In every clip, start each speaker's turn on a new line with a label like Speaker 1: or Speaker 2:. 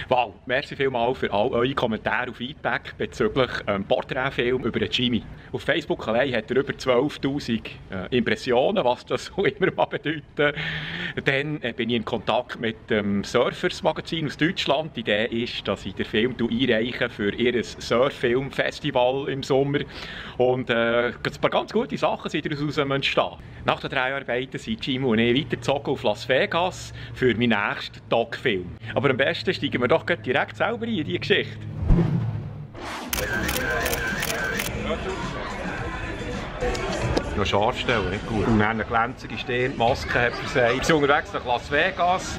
Speaker 1: Wow, merci vielmals für all eure Kommentare und Feedback bezüglich Porträtfilm über den Jimmy. Auf Facebook allein hat er über 12'000 Impressionen, was das so immer mal bedeutet. Dann bin ich in Kontakt mit dem Surfers-Magazin aus Deutschland. Die Idee ist, dass ich den Film einreiche für ihr Surf-Film-Festival im Sommer. Und ein paar ganz gute Sachen sind daraus entstehen. Nach den Dreharbeiten sind Jimmy und ich weitergezogen auf Las Vegas für meinen nächsten Doc-Film. Aber am besten steigen wir doch direkt selber ein in diese Geschichte. Noch scharf stellen, nicht gut. Und eine glänzende Stirn, die Maske hat versagt. Wir sind unterwegs nach Las Vegas.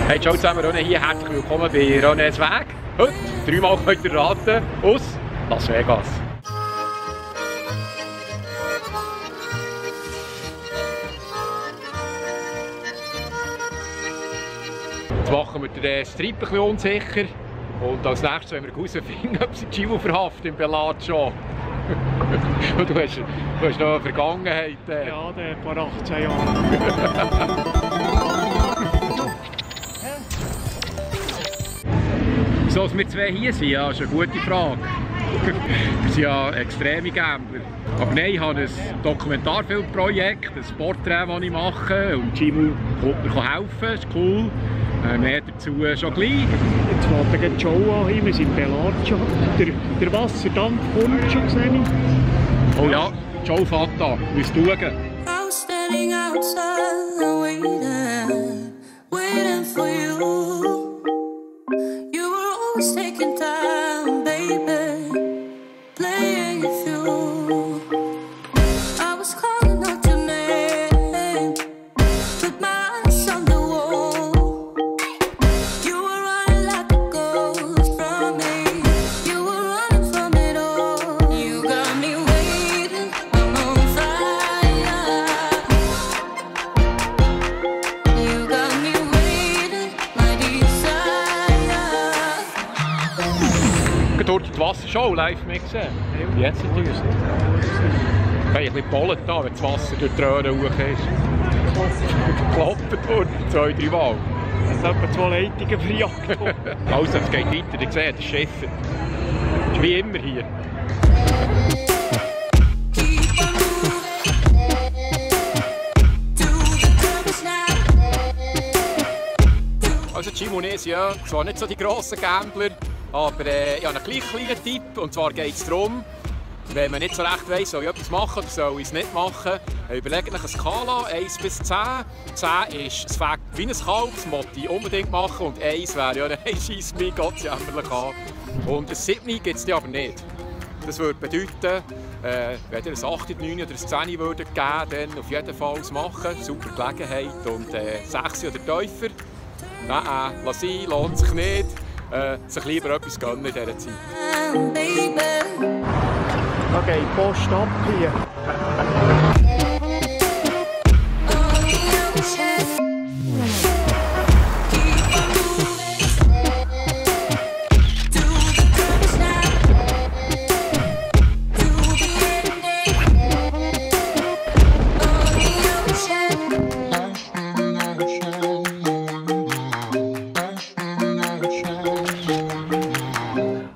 Speaker 1: Hey, ciao zusammen, René hier. Herzlich willkommen bei Renés Weg. Heute, dreimal könnt ihr raten, aus Las Vegas. Jetzt machen wir den Strip ein bisschen unsicher. Und als nächstes wollen wir herausfinden, ob sie Gimo verhaftet im Bellagio. Du hast noch eine Vergangenheit.
Speaker 2: Ja, der vor 18 Jahren.
Speaker 1: Wieso wir zwei hier sind, ja, ist eine gute Frage. Wir sind ja extreme Gambler. Aber nein, ich habe ein Dokumentarfilmprojekt, ein Porträt, das ich mache. Und Gimo kommt mir helfen, ist cool. Mehr dazu schon gleich.
Speaker 2: Jetzt fährt er die Show an, wir sind Bellagio. Der Wasserdampf kommt schon, gesehen.
Speaker 1: Oh ja, die Show fährt an, müsst schauen.
Speaker 3: Taking time, baby, playing with you. I was calling out your name, with my eyes on the wall. You were running like a ghost from me. You were running from it all. You got me waiting, I'm on fire. You got me waiting, my desire.
Speaker 1: Durch die Wassershow live mixen. Jetzt natürlich. Ich bin ein bisschen pollet da, wenn das Wasser durch die Röhre hoch ist. Geklappt worden, 2-3 Mal.
Speaker 2: Es hat etwa 2 Leitungen verjagt.
Speaker 1: Also, es geht weiter. Ihr seht, der Chef. Das ist wie immer hier. Also Gimo und ich sind ja zwar nicht so die grossen Gambler, aber ich habe einen kleinen Tipp. Und zwar geht es darum, wenn man nicht so recht weiss, soll ich etwas machen oder soll ich es nicht machen, überlegt euch eine Skala 1 bis 10. 10 ist, es fängt wie ein Kalb, das möchte ich unbedingt machen. Und 1 wäre, ja, nein, scheisse mich Gott jämmerlich an. Und ein 7 gibt es aber nicht. Das würde bedeuten, wenn ihr ein 8, 9 oder ein 10 würdet geben, dann auf jeden Fall es machen. Super Gelegenheit. Und 6 oder tiefer, nein, lass sein, lohnt sich nicht. Sich lieber etwas gönnen in dieser Zeit.
Speaker 2: Da geht die Post ab hier.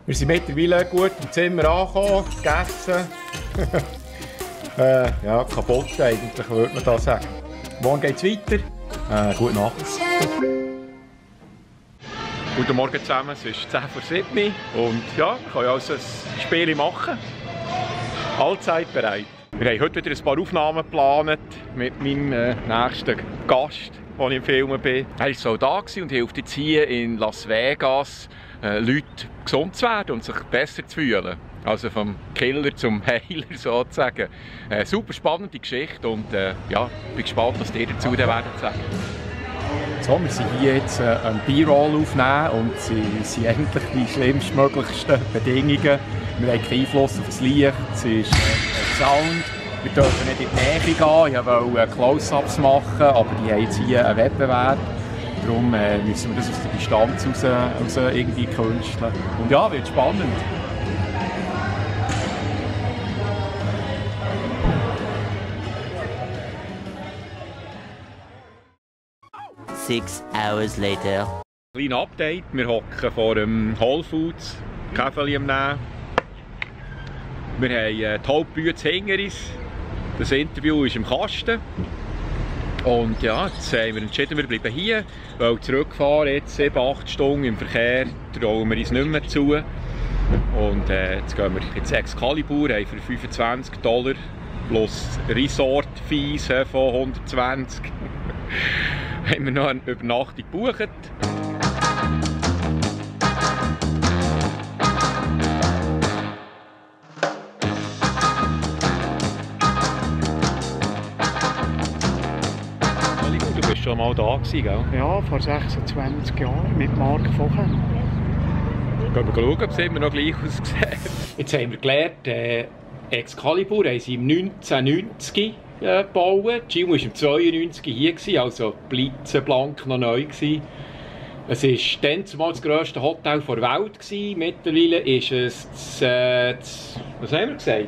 Speaker 1: Wir sind mittlerweile gut im Zimmer angekommen, gegessen. Ja, kaputt eigentlich, würde man da sagen. Morgen geht es weiter. Gute Nacht. Guten Morgen zusammen, es ist 10 vor 7 und ja, ich kann also ein Spiel machen. Allzeit bereit. Wir haben heute wieder ein paar Aufnahmen geplant mit meinem nächsten Gast, den ich im Film bin. Er war so da und hilft jetzt hier in Las Vegas, Leute gesund zu werden und sich besser zu fühlen. Also vom Killer zum Heiler sozusagen. Super spannende Geschichte und ja, bin gespannt, was ihr dazu werden sagen. So, wir sind hier jetzt einen B-Roll aufnehmen und sie sind endlich die schlimmstmöglichsten Bedingungen. Wir haben keinen Einfluss auf das Licht, es ist Sound. Wir dürfen nicht in die Nähe gehen, ich wollte Close-Ups machen, aber die haben jetzt hier einen Wettbewerb. Darum müssen wir das aus der Distanz raus irgendwie künsteln. Und ja, wird spannend.
Speaker 4: Six hours later.
Speaker 1: Kleines Update, wir hocken vor dem Whole Foods, Käfeli am Nehmen. Wir haben die Hauptbühne hinter uns. Das Interview ist im Kasten. Und ja, jetzt haben wir entschieden, wir bleiben hier, weil zurückfahren, jetzt 7-8 Stunden im Verkehr, trauen wir uns nicht mehr zu. Und jetzt gehen wir ins Excalibur, haben für $25 plus Resort-Fees von 120 haben wir noch eine Übernachtung gebucht. Du bist schon mal da gewesen, gell?
Speaker 2: Ja, vor 26 Jahren mit Mark Vochen.
Speaker 1: Gehen wir schauen, ob es immer noch gleich aussieht. Jetzt haben wir gelernt, Excalibur haben sie im 1990 gebaut. Gimo war im 92 hier, also blitzeblank noch neu. Es war dann zumal das grösste Hotel der Welt. Mittlerweile ist es was haben wir gesagt?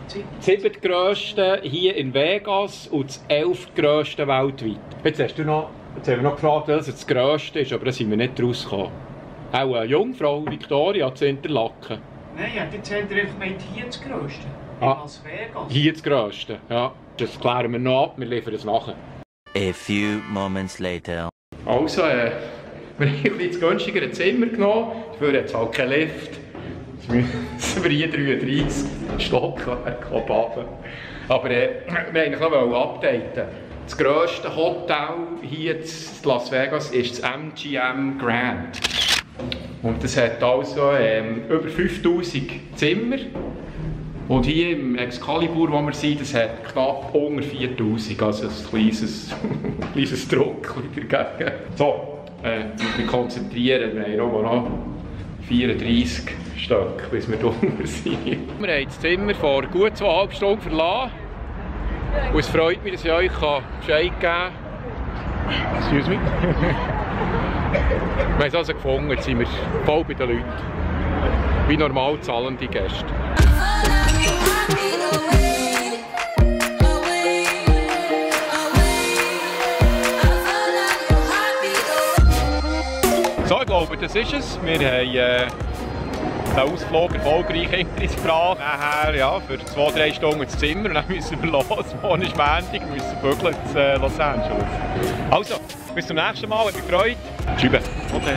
Speaker 1: Das 7. grösste hier in Vegas und das 11. grösste weltweit. Jetzt haben wir noch gefragt, welches das grösste ist, aber da sind wir nicht rausgekommen. Auch eine Jungfrau, Victoria, zu Interlaken.
Speaker 2: Nein, jetzt haben wir hier das grösste. In Las Vegas.
Speaker 1: Hier das grösste, ja. Das klären wir noch ab, wir liefern es nachher.
Speaker 4: A few moments later.
Speaker 1: Also, wir haben ein bisschen günstigere Zimmer genommen, dafür hat es halt keinen Lift. Jetzt müssen wir hier 33 Stockwerk runter. Aber wir wollten noch updaten. Das grösste Hotel hier in Las Vegas ist das MGM Grand. Und das hat also über 5000 Zimmer. Und hier im Excalibur, wo wir sind, das hat knapp unter 4000. Also ein kleines Druck dagegen. So, wir konzentrieren. Wir haben auch noch 34 Stück, bis wir drunter sind. Wir haben das Zimmer vor gut 2,5 Stunden verlassen. Und es freut mich, dass ich euch Bescheid geben kann. Excuse me. Wir haben es also gefunden, jetzt sind wir voll bei den Leuten. Wie normal zahlende Gäste. So, ich glaube, das ist es. Wir haben den Ausflug erfolgreich hinter uns gebracht. Nachher ja, für 2-3 Stunden ins Zimmer und dann müssen wir los. Morgen ist Montag, wir müssen bügeln in Los Angeles. Also, bis zum nächsten Mal, hat mich gefreut. Tschüss. Okay.